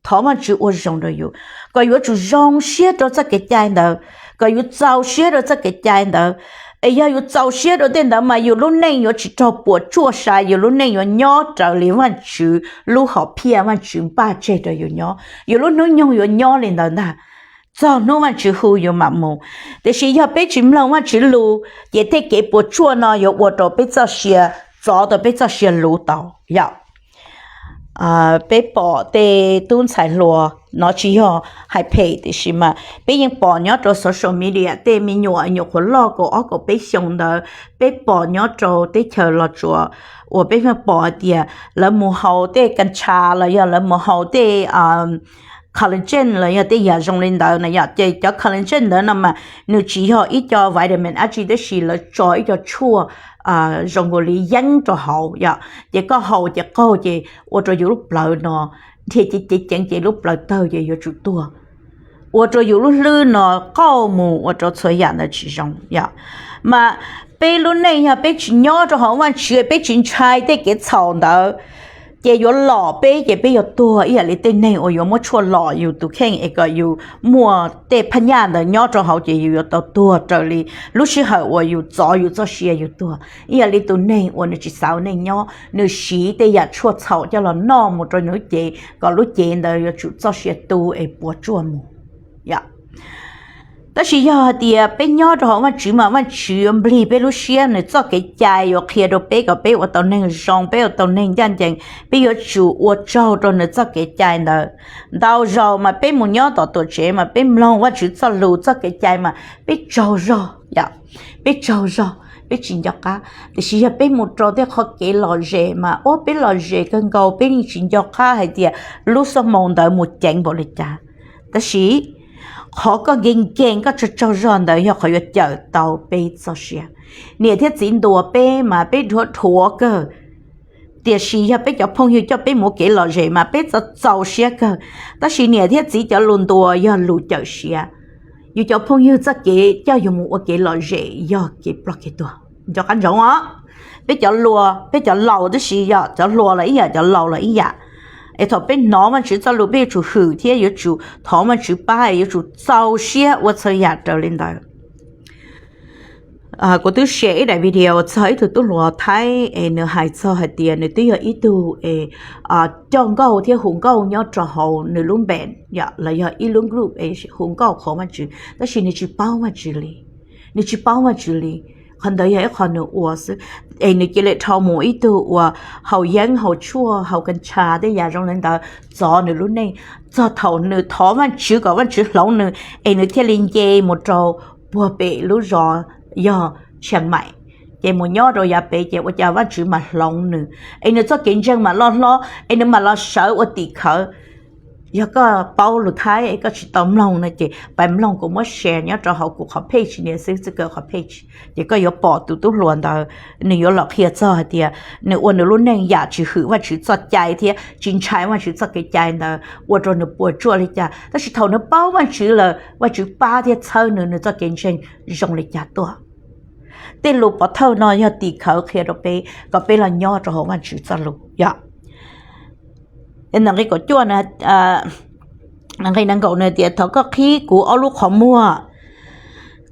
Thov Vajtswv ua zoo rau yus, kom yuav tsum zoo siab rau txoj kev cai ntawd, kom yus txaus siab rau txoj kev cai ntawd. Es yog yus txaus siab rau tej ntawd mas yus lub neej yuav tsis raug puas tsuaj sai, yus lub neej yuav nyob raws li Vajtswv lub hom phiaj, Vajtswv npaj tseg rau yus nyob, yus lub hnub nyoog yuav nyob li ntawd ntag. Txog hnub Vajtswv hu yus mam mus. Tiam sis yog peb tsis mloog Vajtswv lus ces tej kev puas tsuaj no yuav ua rau peb txoj sia, txov tau peb txoj sia luv tau yom. Peb pom tej tub ntxhais hluas no tsis yog hais phem, tiam sis mas peb yeej pom nyob rau social media tej me nyuam nyuam qhuav loj kaum ob kaum peb xyoos ntawd, peb pom nyob rau teb chaws Los Tsuas uas peb pom hais tias lawv mus haus tej kas tshas los yog lawv mus haus tej collagen los yog tej yam zoo li ntawd na yom. Ces cov collagen ntawd no mas nws tsis yog ib co vitamin dab tsi, tab sis lawv tso ib co tshuaj zoo nkaus li yeeb rau hauv yom. Ces koj haus ces qaug ces ua rau yus lub plawv no dhia ceev ceev ces lub plawv tawg ces yuav tsum tuag, ua rau yus lub hlwb no qauj mus, ua rau txhua yam ntawd tsis zoo yom. Mas peb lub neej yog peb tsis nyob rau hauv Vajtswv, peb tsis ntshai tej kev txhaum ntawd, ces yuav lom peb ces peb yuav tuag ib yam li tej neeg uas yuav muab tshuaj lom yus tus kheej es kom yus muaj tej phab nyaj ntawd nyob rau hauv ces yus yuav tau tuag raws li lub sij hawm uas yus txov yus txoj sia yus tuag. Ib yam li tus neeg uas nws tsis xav ua neej nyob, nws siv tej yam tshuaj txhaum coj los noj mus rau nws lub cev kom lub cev ntawd yuav tsum txoj sia tu es puas tsuaj mus. Tab sis yog hais tias peb nyob rau hauv Vajtswv mas Vajtswv yuav nplig peb lub siab, nws txoj kev cai yuav qhia rau peb kom peb ua tau neeg zoo, peb ua tau neeg ncaj ncees, peb yuav tsum ua tsaug rau nws txoj kev cai ntawd. Ntau zaus mas peb mus nyob tom tuam tsev mas peb mloog Vajtswv txoj lus txoj kev cai mas peb tsaug zog, peb tsaug zog, peb tsis nco qab. Tiam sis yog peb mus rau tej qhov kev lom zem mas ua peb lom zem kawg nkaus, peb yeej tsis nco qab hais tias lub xuab moos ntawd mus ceev npaum li cas. Tab sis qhov koj nkees nkees koj tsaug tsaug zog ntawd yog qhov yuav cawm tau peb txoj sia. Niam thiab txiv ntuas peb mas peb dhuav dhuav kawg, tiam sis yog peb cov phooj ywg coj peb mus kev lom zem mas peb txaus txaus siab kawg. Tab sis niam thiab txiv cov lus ntuas yog lus cawm siav. Yus cov phooj ywg txoj kev coj yus mus ua kev lom zem yog kev ploj kev tuag. Nco qab ntsoov os, peb cov hluas, peb cov laus, tab sis yog cov hluas los ib yam, cov laus los ib yam. Es thaum peb hnov Vajtswv txoj lus peb yuav tsum hwm thiab yuav tsum thov Vajtswv pab, yuav tsum txaus siab ua txhua yam raws li ntawd. Kuv twb share ib daim video txog ib tug tub hluas Thaib es nws hais txog hais tias nws twb yog ib tug es coj nkauj thiab hu nkauj nyob rau hauv nws lub npeem los yog ib lub group es hu nkauj qhuas Vajtswv, tab sis nws tsis paub Vajtswv li. Nws tsis paub Vajtswv li. Qhov ntawd yog ib qho nws ua xwb. Es nws cia li dhau mus ib tug uas haus yeeb haus tshuaj haus kas tshas tej yam zoo li ntawd txov nws lub neej, txog thaum nws thov Vajtswv kom Vajtswv hloov nws es nws thiaj li nce mus rau puag pem lub zos yog Tshias Maim, ces mus nyob rau yav pem ces ua cas Vajtswv mam hloov nws es nws txoj kev ntseeg mam loj hlob es nws mam los sawv ua tim khawv. Yog koj paub lus Thaib es koj tsis tau mloog no ces pais mloog kuv muab share nyob rau hauv kuv qhov page niam xwb, txwj kaw qhov page, ces koj yuav pom tus tub hluas ntawd, nws yuav los qhia txog hais tias nws ua nws lub neej yam tsis hwm Vajtswv txoj cai thiab tsis ntshai Vajtswv txoj kev cai ntawd ua rau nws puas tsuaj li cas. Tab sis thaum nws paub Vajtswv lawm, Vajtswv pab thiab txhawb nws, nws txoj kev ntseeg zoo li cas tuaj. Tej lus pov thawj no yog tim khawv qhia rau peb kom peb los nyob rau hauv Vajtswv txoj lus yom. Nqe kaum cuaj, nqe nees nkaum nws tias, thov koj qhib kuv ob lub qhov muag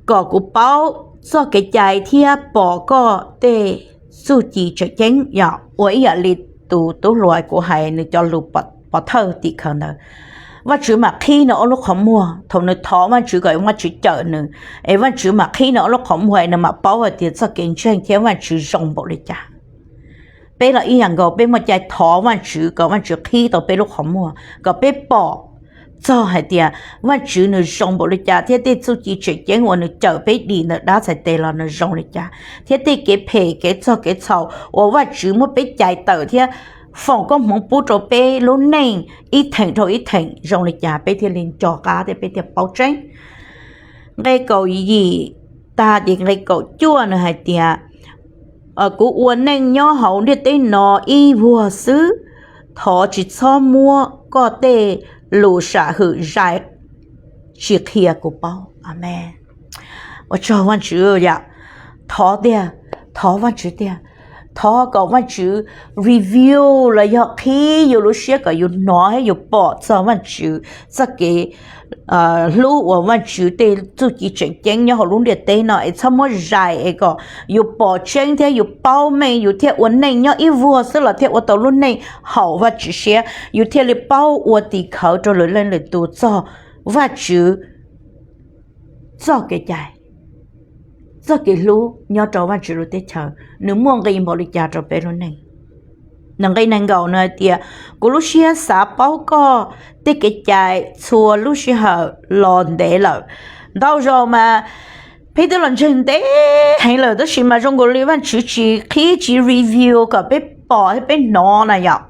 kom kuv paub txoj kev cai thiab pom koj tej txuj ci tseem ceeb yom. Ua ib yam li tus tub hluas kuv hais nws cov lus pov thawj tim khawv ntawd, Vajtswv mam qhib nws ob lub qhov muag. Thaum nws thov Vajtswv kom Vajtswv cawm nws, es Vajtswv mam qhib nws ob lub qhov muag es nws mam paub hais tias txoj kev ntseeg thiab Vajtswv zoo npaum li cas. Peb los ib yam nkaus, peb muaj cai thov Vajtswv kom Vajtswv qhib tau peb lub qhov muag kom peb pom txog hais tias Vajtswv nws zoo npaum li cas thiab tej txuj ci tseem ceeb uas nws cawm peb dim ntawm dab txhais tes los nws zoo li cas, thiab tej kev phem kev txog kev txhaum uas Vajtswv muab peb cais tawm thiab foom koob hmoov pub rau peb lub neej ib theem dhau ib theem zoo li cas, peb thiaj li nco qab thiab peb thiaj paub tseeb. Nqe kaum yim tag ces nqe kaum cuaj nws hais tias, kuv ua neej nyob hauv ntiaj teb no ib vuag xwb, thov tsis txhob muab koj tej lus sam hwm zais tsis qhia kuv paub. Amees. Ua tsaug Vajtswv yom, thov tiag, Thov Vajtswv tiag, thov kom Vajtswv reveal los yog qhib yus lub siab kom yus hnov thiab yus pom txog Vajtswv txoj kev hlub uas Vajtswv tej txuj ci tseem ceeb nyob hauv lub ntiaj teb no es txhob muab zais es kom yus pom tseeb thiab yus paub meej yus thiaj ua neej nyob ib vuag xwb los thiaj ua tau lub neej haum Vajtswv siab, yus thiaj li paub ua tim khawv rau lwm leej lwm tus txog Vajtswv txoj kev cai, txoj kev hlub nyob rau Vajtswv lub teb chaws nws muaj nqis npaum li cas rau peb lub neej. Nws nqe nees nkaum nws hais tias, kuv lub siab xav paub koj tej kev cai txhua lub sij hawm los ntev lawm. Ntau zaus mas peb twb los ntseeg ntev heev lawm tab sis mas zoo nkaus li Vajtswv tsis qhib tsis reveal kom peb pom thiab peb hnov na yom.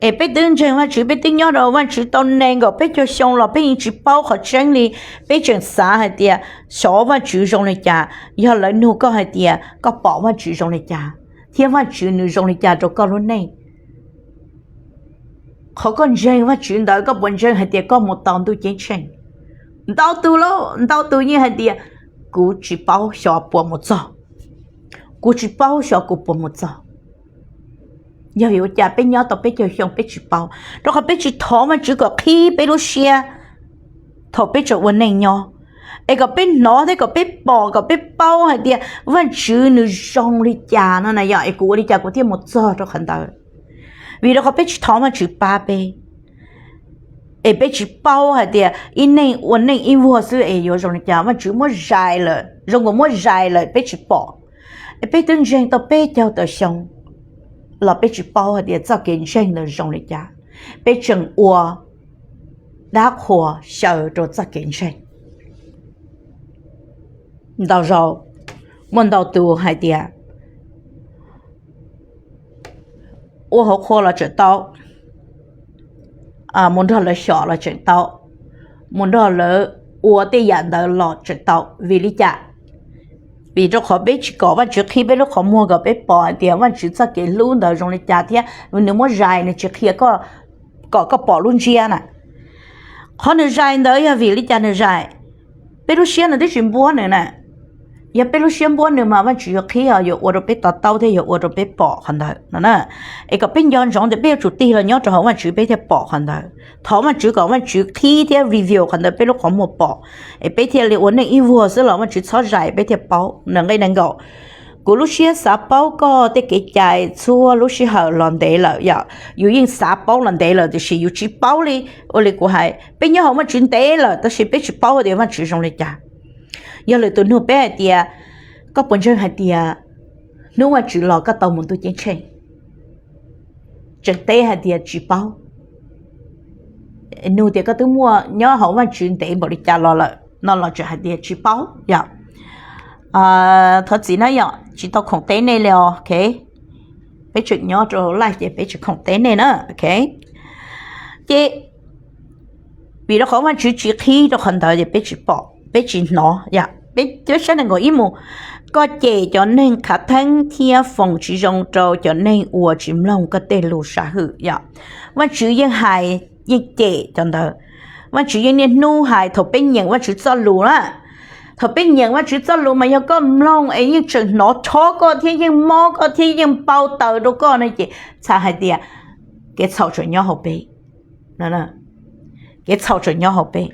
Es peb twb ntseeg Vajtswv, peb twb nyob rau Vajtswv tau nees nkaum peb caug xyoo los peb yeej tsis paub qhov tseeb li. Peb tseem xav hais tias xyov Vajtswv zoo li cas, yog lawv nug koj hais tias koj pom Vajtswv zoo li cas thiab Vajtswv nws zoo li cas rau koj lub neej. Qhov koj ntseeg Vajtswv ntawd koj puas ntseeg hais tias koj mus tau ntuj ceeb tsheej? Ntau tus lauj, ntau tus yeej hais tias kuv tsis paub xyov puas mus txog, kuv tsis paub xyov kuv puas mus txog. Yog vim ua cas peb nyob tau peb caug xyoo peb tsis paub? Rau qhov peb tsis thov Vajtswv kom qhib peb lub siab thaum peb tseem ua neej nyob, es kom peb hnov thiab kom peb pom kom peb paub hais tias Vajtswv nws zoo li cas no na yom, es kuv ua li cas kuv thiaj mus txog rau qhov ntawd. Vim rau qhov peb tsis thov Vajtswv pab peb, es peb tsis paub hais tias ib neeg ua neej ib vuag xwb es yuav zoo li cas. Vajtswv muab zais lawm, zoo nkaus muab zais lawm peb tsis pom. Es peb twb ntseeg tau peb caug tawm xyoo los peb tsis paub hais tias txoj kev ntseeg ntawd zoo li cas. Peb tseem ua dab qhuas xyaw rau txoj kev ntseeg. Ntau zaus muaj ntau tus hais tias ua hauv qhua los tseem tau, mus nrog lawv xyom los tseem tau, mus nrog lawv ua tej yam ntawd los tseem tau. Vim li cas? Vim rau qhov peb tsis kom Vajtswv qhib peb lub qhov muag kom peb pom hais tias Vajtswv txoj kev hlub ntawd zoo li cas thiab nws muab zais, nws tsis qhia kom koj pom lub ntsiab na. Qhov nws zais ntawd yog vim li cas nws zais? Peb lub siab nws twb tsis npuab nws na. Yog peb lub siab npuab nws mas Vajtswv yuav qhib, yuav ua rau peb to taub thiab yuav ua rau peb pom qhov ntawd no na. Es kom peb nco ntsoov tias peb yuav tsum tig los nyob rau hauv Vajtswv peb thiaj pom qhov ntawd. Thov Vajtswv kom Vajtswv qhib thiab reveal qhov ntawd peb lub qhov muag pom, es peb thiaj li ua neej ib vuag xwb los Vajtswv txhob zais peb thiaj paub. Nws nqe nees nkaum, kuv lub siab xav paub koj tej kev cai txhua lub sij hawm los ntev lawm yom. Yus yeej xav paub los ntev lawm tiam sis yus tsis paub li. Ua li kuv hais, peb nyob hauv Vajtswv ntev lawm tab sis peb tsis paub tias Vajtswv zoo li cas. Yog lwm tus nug peb hais tias, koj puas ntseeg hais tias hnub Vajtswv los koj tau mus ntuj ceeb tsheej? Tseem teb hais tias tsis paub. Nug tias koj twb muaj nyob hauv Vajtswv ntev npaum li cas los lawm no los tseem hais tias tsis paub yom. Thov txim na yom, tsis tau khoom teb nej li os. Peb tseem nyob rau live ces peb tsis khoom teb nej na. Ces vim rau qhov Vajtswv tsis qhib rau qhov ntawd ces peb tsis pom peb tsis hnov yom. Peb cuab sab nees nkaum ib mus, koj cem cov neeg khav theeb thiab foom tsis zoo rau cov neeg uas tsis mloog koj tej lus sam hwm yom. Vajtswv yeej hais, yeej cem cov ntawd. Vajtswv yeej niaj hnub hais, thaum peb nyeem Vajtswv txoj lus na, thaum peb nyeem Vajtswv txoj lus mas yog koj mloog es yeej tseem hnov chob koj thiab yeej mob koj thiab yeej npau taws rau koj no ces txhais hais tias kev txhaum tseem nyob hauv peb. Kev txhaum tseem nyob hauv peb.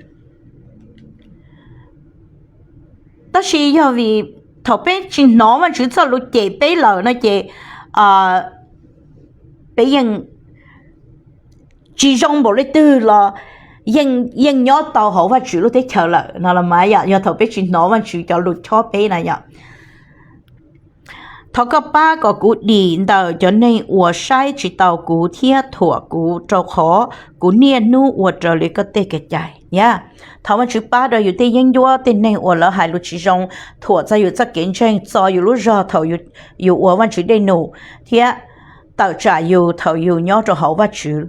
Tab sis yog vim thaum peb tsis hnov Vajtswv txoj lus cem peb lawm no ces peb yeej tsis zoo npaum li twg los yeej nyob tau hauv Vajtswv lub teb chaws lawm no los mas yom. Yog thaum peb tsis hnov Vajtswv cov lus chob peb na yom. Thov koj pab kom kuv dim ntawm cov neeg uas saib tsis taus kuv thiab thuam kuv, rau qhov kuv niaj hnub ua raws li koj tej kev cai. Yog, thov Vajtswv pab rau yus tej yeeb ncuab, tej neeg uas lawv hais lus tsis zoo, thuam txog yus txoj kev ntseeg, txo yus lub zog thaum yus ua Vajtswv dej num, thiab tawm tsam yus thaum yus nyob rau hauv Vajtswv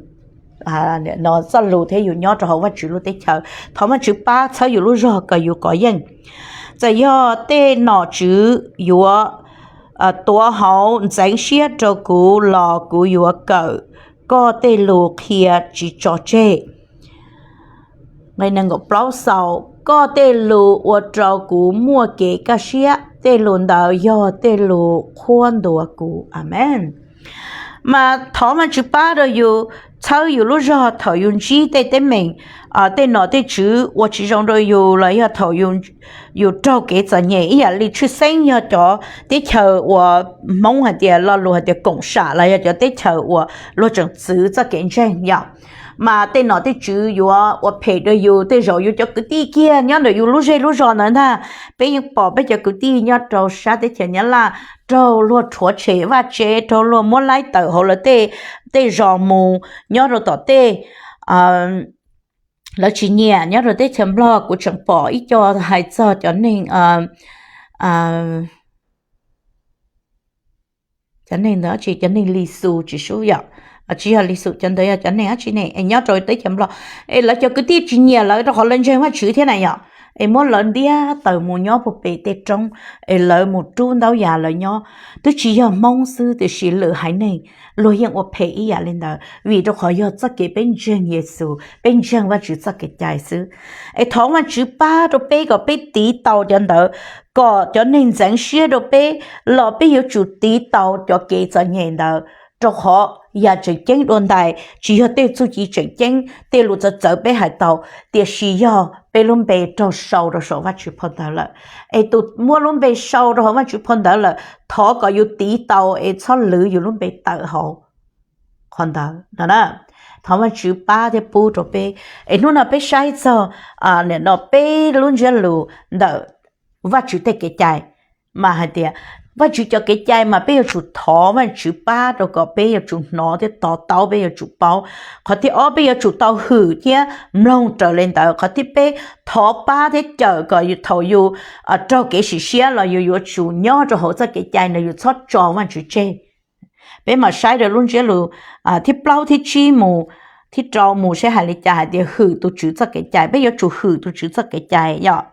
txoj lus thiab yus nyob rau hauv Vajtswv lub teb chaws. Thov Vajtswv pab txhawb yus lub zog kom yus kov yeej. Txawm yog tej nom tswv yuav tuav hauv ntxeev siab rau kuv los kuv yuav kawm koj tej lus qhia tsis tso tseg. Nqe nees nkaum plaub xaus, Koj tej lus ua rau kuv muaj kev kaj siab, tej lus ntawd yog tej lus qhuab ntuas kuv. Amees. Mas thov Vajtswv pab rau yus txhawb yus lub zog thaum yus ntsib tej teeb meem, tej nom tej tswv ua tsis zoo rau yus los yog thaum yus raug kev txom nyem ib yam li tshwj xeeb yog cov teb chaws uas Hmoob hais tias lo lus hais tias koom sam los yog cov teb chaws uas luag tseem txwv txoj kev ntseeg yom. Mas tej nom tej tswv yuav ua phem rau yus, tej zaum yus cov kwv tij kiag nyob ntawm yus lub zej lub zos ntawd ntag. Peb yeej pom peb cov kwv tij nyob rau sab teb chaws Nyab Laj raug luag rhuav tshem vaj tsev, raug luag muab laib tawm hauv lawv tej zos mus nyob rau tom tej, lawv tsis nyiam nyob rau teb chaws Nplog. Kuv tseem pom ib co hais txog cov neeg cov neeg ntawd tsis, cov neeg Lis Xus tsis sub yom, tsis yog Lis Xus, cov ntawd yog cov neeg dab tsi ne es nyob rau teb chaws Nplog es lawv cov kwv tij tsis nyiam lawv rau qhov lawv ntseeg Vajtswv thiab na yom. Es muab lawv ntiab tawm mus nyob puag pem tej roob es lawv mus rub ntaub yas lawv nyob. Twb tsis yog Hmoob xwb tiam sis lwm haiv neeg luag yeej ua phem ib yam li ntawd vim rau qhov yog txoj kev peb ntseeg Yexus, peb ntseeg Vajtswv txoj kev cai xwb. Es thov Vajtswv pab rau peb kom peb tiv tau cov ntawd, kom cov neeg ntxeev siab rau peb los peb yuav tsum tiv tau cov kev txom nyem ntawd, rau qhov yam tseem ceeb dua ntais tsis yog tej txuj ci tseem ceeb, tej lus txawv txawv peb hais tau, tiam sis yog peb lub npe raug sau rau saum Vajtswv phau ntawv lawm. Es tus muab lub npe sau rau hauv Vajtswv phau ntawv lawm, thov kom yus tiv tau es txhob lwv yus lub npe tawm hauv qhov ntawd no. Thov Vajtswv pab thiab pub rau peb. Es hnub no peb saib txog no peb lub ntsiab lus ntawm Vajtswv tej kev cai, mas hais tias Vajtswv cov kev cai mas peb yuav tsum thov Vajtswv pab rau kom peb yuav tsum hnov thiab to taub, peb yuav tsum paub. Qhov thib ob, peb yuav tsum tau hwm thiab mloog raws li ntawd. Qhov thib peb, thov pab thiab cawm kom thaum yus raug kev sim siab los yus yuav tsum nyob rau hauv txoj kev cai ntawd, yus txhob tso Vajtswv tseg. Peb mam saib rau lub ntsiab lus thib plaub, thib tsib mus, thib rau mus seb hais li cas hais tias hwm tus Tswv txoj kev cai. Peb yuav tsum hwm tus Tswv txoj kev cai yom.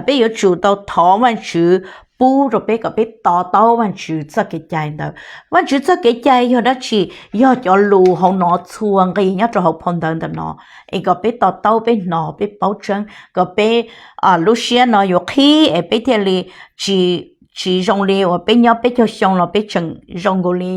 Peb yuav tsum tau thov Vajtswv pub rau peb kom peb to taub Vajtswv txoj kev cai ntawd. Vajtswv txoj kev cai yog dab tsi? Yog cov lus hauv no txhua nqi nyob rau hauv phau ntawv ntawm no, es kom peb to taub, peb hnov, peb paub tseeb, kom peb lub siab no yuav qhib es peb thiaj li tsis, tsis zoo li uas peb nyob peb caug xyoo los peb tseem zoo nkaus li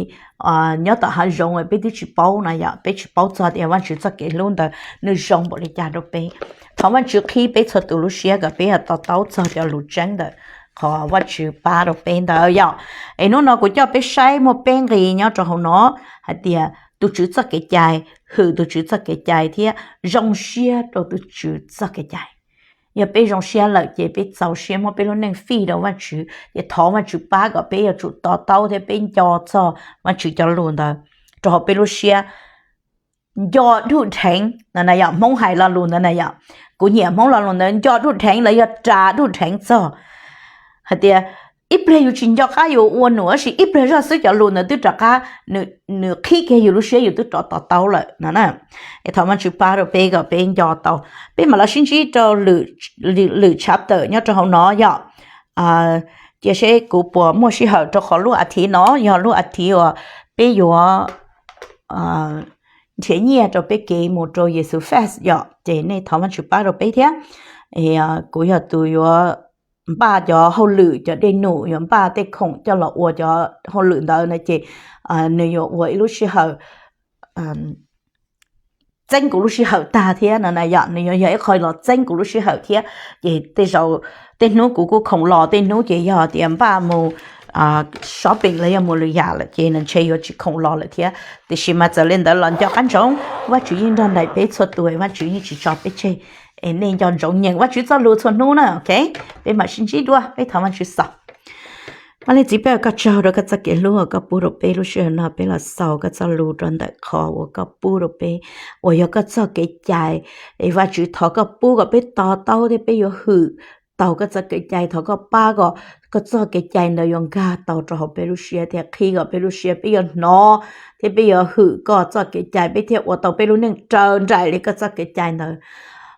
nyob tom hav zoov es peb twb tsis paub no yom, peb tsis paub txog tias Vajtswv txoj kev hlub ntawd nws zoo npaum li cas rau peb. Thov Vajtswv qhib peb txhua tus lub siab kom peb to taub txog cov lus tseeb ntawm qhov Vajtswv pab rau peb ntawd yom. Es hnub no kuv coj peb saib muaj peb nqi nyob rau hauv no hais tias tus Tswv txoj kev cai, hwm tus Tswv txoj kev cai thiab zoo siab rau tus Tswv txoj kev cai. Yog peb zoo siab lawm ces peb txaus siab muab peb lub neej fij rau Vajtswv, ces thov Vajtswv pab kom peb yuav tsum to taub thiab peb nco txog Vajtswv cov lus ntawd rau hauv peb lub siab. Nco dub dheev no na yom, Hmoob hais lo lus ntawd na yom. Kuv nyiam Hmoob lo lus ntawd, nco dub dheev los yog ras dub dheev txog hais tias ib pliag yus tsis nco qab yus ua num, tab sis ib pliag zoj xwb cov lus ntawd twb rov qab, nws qhib kiag yus lub siab, yus twb rov to taub lawm no na. Es thov Vajtswv pab rau peb kom peb nco tau. Peb mam los sib ntsib rau lwm chapter nyob rau hauv no yom. Cia seb kuv puas muaj sij hawm rau qhov lub as thiv no yog lub as thiv uas peb yuav nrhiav nyiaj rau peb kev mus rau Yexus Fest yom, ces nej thov Vajtswv pab rau peb thiab. Kuv yog tus yuav npaj cov hauj lwm, cov dej num, yuav npaj tej khoom coj los ua cov hauj lwm ntawd na, ces nws yuav ua ib lub sij hawm txeeb kuv lub sij hawm tag thiab no na yom, nws yuav yog ib qho los txeeb kuv lub sij hawm thiab. Ces tej zaum tej hnub kuv kuj khoom los, tej hnub ces yog tias npaj mus shopping los yog mus lwm yam lawm ces nws ntshe yuav tsis khoom los lawm thiab. Tiam sis mas txawm li ntawd los nco qab ntsoov, Vajtswv yeej nrog nraim peb txhua tus, Vajtswv yeej tsis tso peb tseg. Es nej nco ntsoov nyeem Vajtswv txoj lus txhua hnub na, ok? Peb mam sib ntsib dua, peb thov Vajtswv xaus. Vajtswv txiv, peb ua koj tsaug rau koj txoj kev hlub uas koj pub rau peb lub sij hawm no peb los xaus koj txoj lus rau ntawm qhov uas koj pub rau peb uas yog koj txoj kev cai. Es Vajtswv thov koj pub kom peb to taub thiab peb yuav hwm tau koj txoj kev cai. Thov koj pab kom koj txoj kev cai ntawd yuav nkag tau rau hauv peb lub siab thiab qhib kom peb lub siab, peb yuav hnov thiab peb yuav hwm koj txoj kev cai, peb thiaj ua tau peb lub neej raws nraim li koj txoj kev cai ntawd.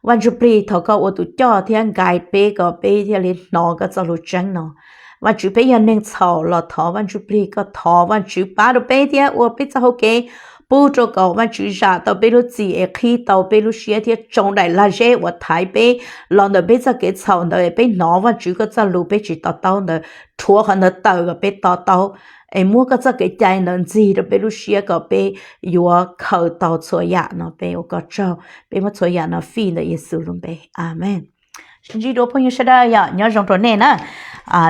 Vajtswv plig, thov koj ua tus coj thiab nkaim peb kom peb thiaj li hnov koj txoj lus tseeb no. Vajtswv, peb yog neeg txhaum los thov Vajtswv plig, koj thov Vajtswv pab rau peb thiab ua peb txoj hau kev pub rau kom Vajtswv zam tau peb lub txim es qhib tau peb lub siab thiab tsoo daim lag zeb uas thaiv peb los ntawm peb txoj kev txhaum ntawd es peb hnov Vajtswv koj txoj lus peb tsis to taub ntawd rhuav qhov ntawd tawm kom peb to taub es muab koj txoj kev cai ntawd ntxig rau peb lub siab kom peb yuav khaws tau txhua yam no. Peb ua koj tsaug, peb muab txhua yam no fij ntawm Yexus lub npe, amees. Sib ntsib dua phooj ywg sawv daws, yog nyob zoo rau nej na.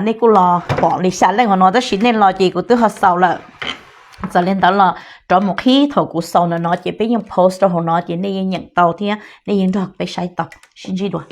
Nej kuj los pom li xya leej hauv no tab sis nej los ces kuv twb ho xaus lawm. Txawm li ntawd los rov mus qhib thaum kuv xaus ntawm no ces peb yeej post rau hauv no ces nej yeej nyeem tau thiab nej yeej nrog peb saib tau. Sib ntsib dua.